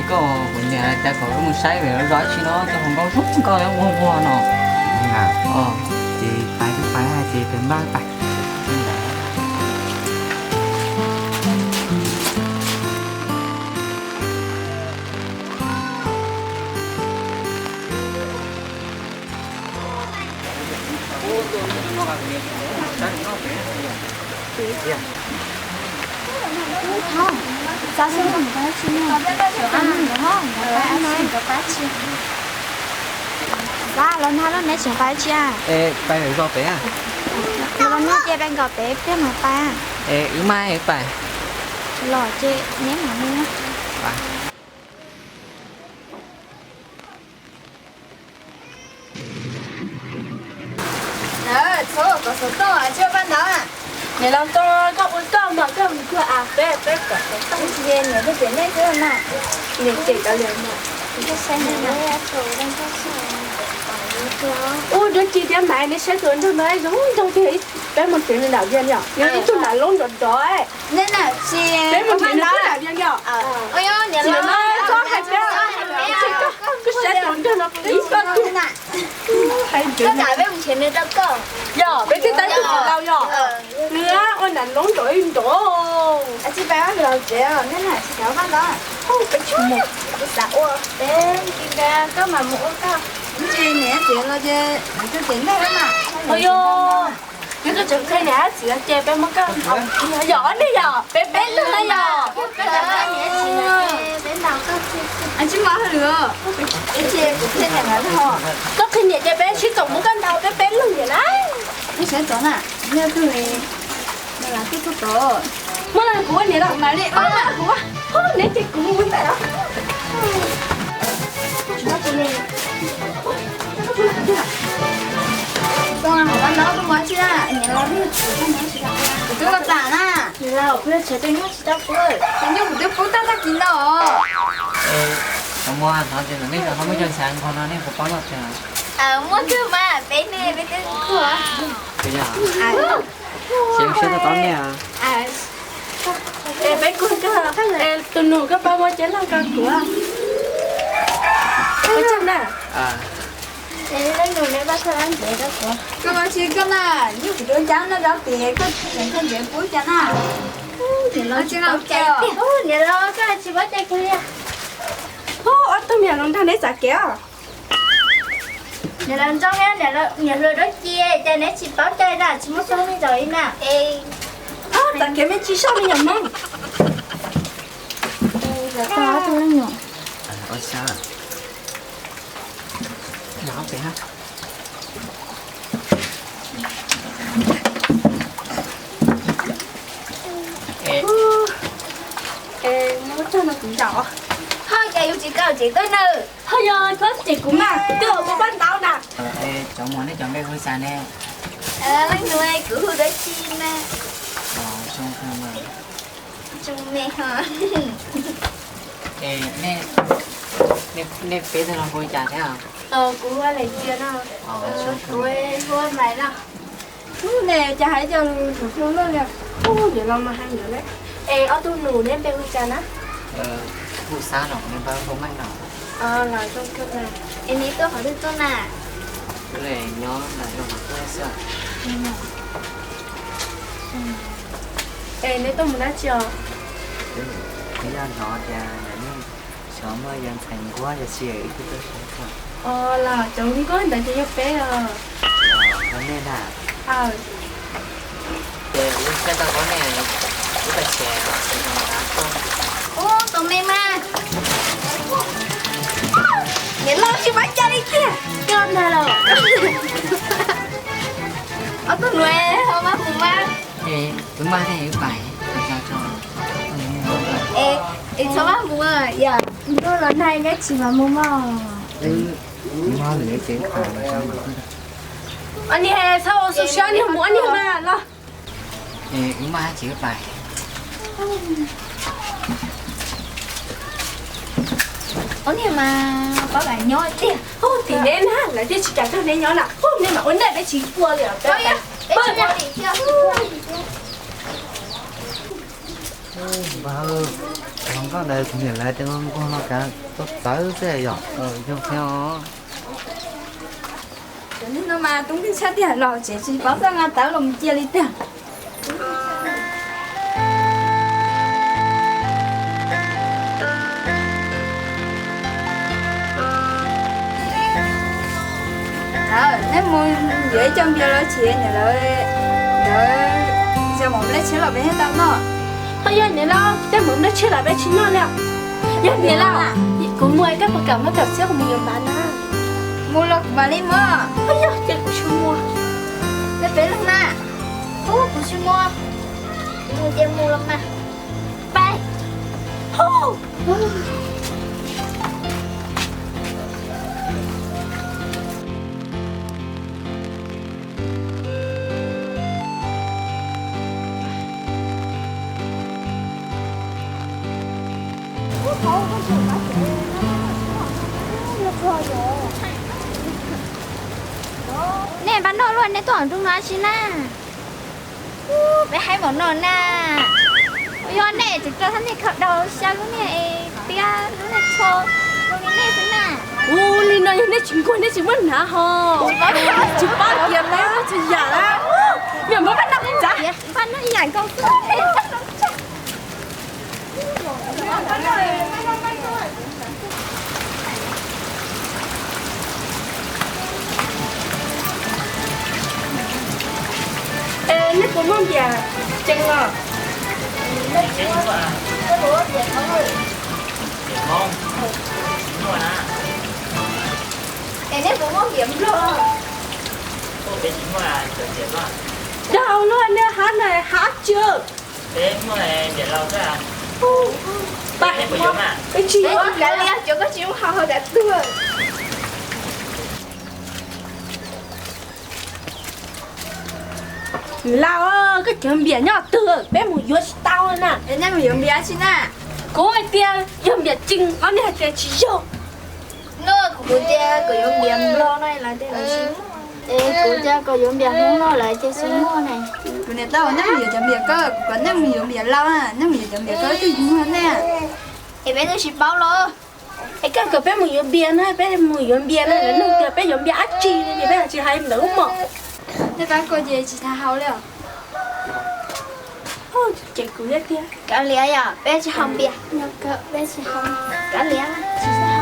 Koj kuv niam cas kom wb mus saib vim zos dab tsi no cov hluas nkauj zoo nkauj ua npuag no. Ces pais twb pais ces pais npaj pais. Los nag los neb tseem pais tsi a? Pais zos pem. Los nag ces pais nkaum pem pliag mas pais. Wb maj pais. Los ces neb mam mus. Txhob kom xov tooj tsis ua paj ntawd. Niam laus tso koj ua koj mas koj mus koj a peb peb kom xov tooj. Niam tuaj cem nej xwb na. Niam cem cov niam mas. Ub, Dab Tsi thiab Maiv, neb saib tus nraug no zoo nraug tiag, peb mus tsev nws nram Vias yom, yog ib tug nam loob nrov nrov. Peb mus tsev nws nram Vias yom. Tsis no txhob hais peb, koj saib tus nraug no qis koj tug. Yog peb twb tab tus txiv laus yom, nws ua nam loob nrov nrov. Peb mus ua koj, nws tseem qhia niam txiv los ces peb muab koj. Yog ob neeg yom, peb peb leeg na yom. Tsis muaj hauj lwm. Koj qhia niam ces peb sib txoom muab koj ntaus peb peb leeg niam na. Muab los kuv ua niam los mas li, muab los kuv ua, neb ces kuv mus ntawm os. Kuv twb los txam na. Niam laus, kuv yog tshav tes nyob tsis tau kuv, tus nyuj kuv twb pub tag tag kis no. Cov muaj hnov tias nej cov ho muaj cov ntshav nqos no nej puas paub loj tiag? Muaj kawg mas, peb nej peb twb kuj. Ces siab tau tau nej. Peb kuj kawg. Tus nus koj pab muab cov loj ko kuv. Ua tsaug na. Koj ua tsi koj na, nyuj kuv rau ncab no rau pem koj tseem koj ntsev pub cas na. Niam laus, koj tsis paub cai kiag li. Ob tug niam laus nrog neb txav kev os. Niam laus ntxoo, niam hluas Dab Tsi, cas neb tsis paub cai na, tsis muaj xyoob me ntsis li na. Txav kev me ntsis soj me nyuam Hmoob. Muab tag no kuv ntaus. Ho cas yus tsis kaw tsev tuaj na. Ho yog koj cem kuv mas, kuv twb ua paj ntau na. Cov muam nej cov npe hu cas ne? Leej nus kuv hu Dab Tsi na. Zoo me ho. Nej peb tug no hu cas thiab? Kuv hu Leej Txia no. Kuv hu Maiv no. Ub, nej cas hais cov lus txhua lus li. Ub, niam laus mas hais ntawd li. Es ob tug nus neb npe hu cas na? Hu Xab los nws npe hu Meej no. Los zoo kawg na. Es neb tuaj qhov twg tuaj na? Nyob nram zos no tuaj xwb. Es neb tuaj mus dab tsi os? Kuv yog hnov tias nej xyov muaj yawg ntxhais nquab yawg si ib tug tuaj saib. Los cov nquab ntawd ces yog peb os. Yog nej na. Ces wb saib tau tau nej, wb pais tsev os, ces zoo tas tuaj. Ub, tus me mas. Niam laus tsis paub cai li tiag. Koj ntag los. Ob tug nus ho maj mus mas. Es wb maj thiab wb pais. Es txhob maj mus, yog ntuj los nag nyob tsis mas mus mog. Ob niag txhob ua xu siab, niag mus ob niag mas los. Wb maj thiab wb pais. Ob niag mas paub lawv nyob tiag. Hu tim neb na, lawv thiaj tsis kam nrog neb nyob na. Hu neb mas ua ntej peb tsis ua li os. Nkauj ntawd kuv niam lawv tias nquag no kav tuaj txawv xwb yom. Yog thiab os. Cov neeg no mas tub nkeeg tshaj tiag, los tsev tsis paub txoj nqa tawv los mus cia li tiag. Nej mus yuav ib co npias los tsev, niam lawv, lawv, yog mus nplej tshiab los peb thiaj tau noj. Ho yog niam lawv, peb mus nplej tshiab los peb tsis noj li. Yog niam lawv, kuv mus, koj puas kam muab kaum txhiab kuv mus yuav npav na? Mus los kuv mam li muab. Ho yog ces kuv tsis mus. Peb peb leeg na. Ub, kuv tsis mus. Kuv mus ces mus los mas. Peb. Nej npaj noj luaj, nej tuaj hauv nroog no dab tsi na? Peb haib npaum no na. Yog nej tseem rau thab nej khaws daus xya lub niag es tiab lub niag tsho zoo li nej xwb na. Ua li no yog nej tsis nquag nej tsis muab hnav ho. Tsis paub tias peb muab tsis yam na. Yog muab pab noj txav. Pab noj yam nkaus xwb. Es nej puas muaj npias ceev os? Es nej puas muaj npias nplog? Dag luaj, nej hab na hab tsw. Pab, peb tsis yuav. Kav liam, cov koj tsis muaj hau hau kav tuag. Laus, koj cov npias nyob twg, peb mus yuav tsis tau na. Es nej mus yuav npias tsi na? Kuv hais tias yog npias ceev, ob niag hais tias tsis yog. No kuv tias kom yuav npias nplog no lawv tias lawv tsis muaj. Es kuv tias kom yuav npias hmoob no lawv tias tsis muaj ne. Kuv niam tau nej mus yuav cov npias ko, kuv kom nej mus yuav npias laus na, nej mus yuav cov npias ko twb tsis muaj nej. Es peb twb tsis paub los. Es koj kom peb mus yuav npias na, peb mus yuav npias na, lawv nug tias peb yuav npias dab tsi, ces peb tsis hais ntawd mog. Nej pab ko ces tsis tas hau li os. Ces kuv tias kav liam yom, peb tsis haus npias. Peb tsis haus, kav liam.